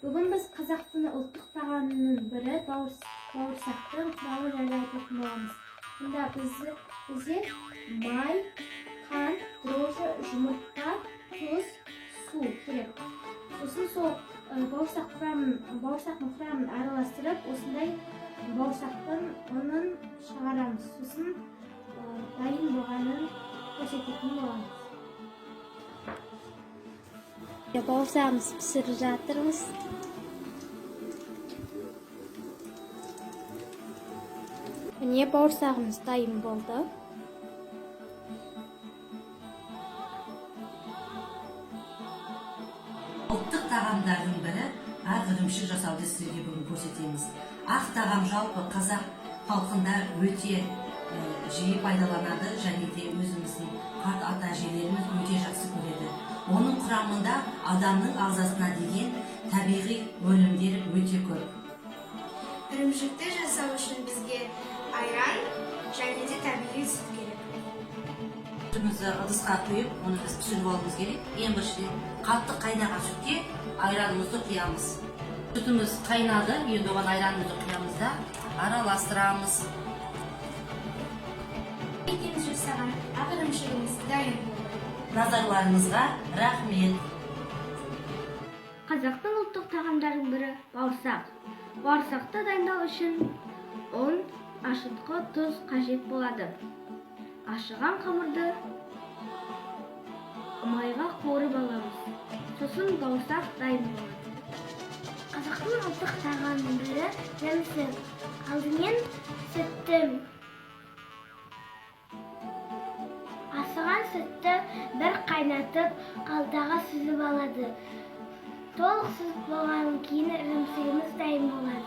Бүгін біз қазақтың ұлттық тағамының бірі бауырсақтың құрамы жайлы айтатын боламыз. Мұнда бізде май, қант, дрожжи, жұмыртқа, тұз, су керек. Сосын сол бауырсақтың құрамын араластырып, осындай бауырсақтың ұнын шығарамыз. Сосын дайын болғанын көрсететін боламыз. Бауырсағымызды пісіріп жатырмыз. Міне, бауырсағымыз дайын болды. Ұлттық тағамдардың бірі ақ ірімшік жасауды сіздерге бүгін көрсетеміз. Ақ тағам жалпы қазақ халқында өте жиі пайдаланады және де өзіміздің қарт ата әжелеріміз өте жақсы көреді. Оның құрамында адамның ағзасына деген табиғи өнімдер өте көп. Ірімшікті жасау үшін бізге айран және де табиғи сүт керек. Сүтімізді ыдысқа құйып, оны біз пісіріп алуымыз керек. Ең біріншіден, қатты қайнаған сүтке айранымызды құямыз. Сүтіміз қайнады, енді оған айранымызды құямыз да араластырамыз. Екеуміз жасаған ақ ірімшігіміз дайын болды. Назарларыңызға рахмет. Қазақтың ұлттық тағамдарының бірі бауырсақ. Бауырсақты дайындау үшін ұн, ашытқы, тұз қажет болады. Ашыған қамырды майға қуырып аламыз. Сосын бауырсақ дайын болады. Қазақтың ұлттық тағамының бірі ірімшік. Алдымен сүтті асыған сүтті бір қайнатып, қалтаға сүзіп алады. Толық сүзіп болғаннан кейін ірімшігіміз дайын болады.